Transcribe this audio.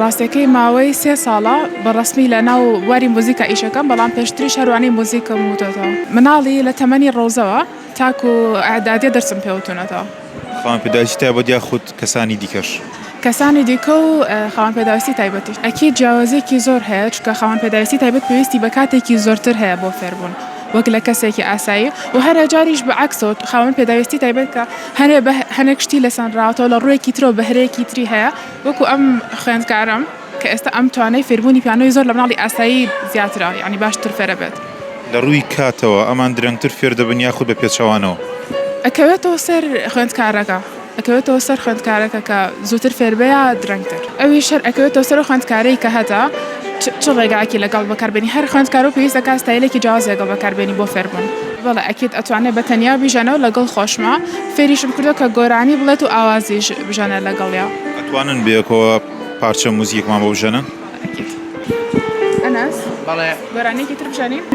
ڕاستەکەی ماوەی سێ ساڵە بە ڕەسمی لە ناو بواری موزیکا ئیشەکەم بەڵام پێشتریش هەر وانەی موزیکم وتۆتەوە. مناڵی لە تەمەنی ڕەوزەوە تاکو ئیعدادیە دەرسم پێ وتونەتەوە. خاوەن پێداویستی تایبەت یاخود کەسانی دیکەش؟ کەسانی دیکە و خاوەن پێداویستی تایبەتیش. ئەکید جیاوازیەکی زۆر هەیە چونکە خاوەن پێداویستی تایبەت پێویستی بە کاتێکی زۆرتر هەیە بۆ فێربوون وەک لە کەسێکی ئاسایی و هەرێ جاریش بە عەکسەوە خاوەن پێداویستی تایبەت کە هەنێ بە هەنێک شتی لەسەنراوەتەوە لە ڕوویەکی ترەوە بەهرەیەکی تری هەیە وەکو ئەم خوێندکارەم کە ئێستا ئەم توانای فێربوونی پیانۆی زۆر لە مناڵی ئاسایی زیاترە یانی باشتر فێرەبێت. لە ڕووی کاتەوە ئەمان درەنگتر فێر دەبن یاخود بە پێچەوانەوە؟ ئەکەوێتەوە سەر خوێندکارەکە ئەکەوێتەوە سەر خوێندکارەکە کە زووتر فێربێ یا درەنگتر ئەویش هەر ئەکەوێتەوە سەر ئەو خوێندکارەی کە هەتە چ ڕێگایەکی لەگەڵ بەکاربێنی هەر خوێندکارە و پێویست دەکات ستایلێکی جیاواز لەگەڵ بەکاربێنی بۆ فێربوون. بەڵێ ئەکید ئەتوانێ بە تەنیا بیژەنەوە لەگەڵ خۆشما فێریشم کردوە کە گۆرانی بڵێت و ئاوازیش بژەنێ لەگەڵیا. ئەتوانن بەیەکەوە پارچە موزیکمان بۆ بژەنن؟ ئەکید. ئەنەس بەڵێ. گۆرانیەکی تر بژەنین؟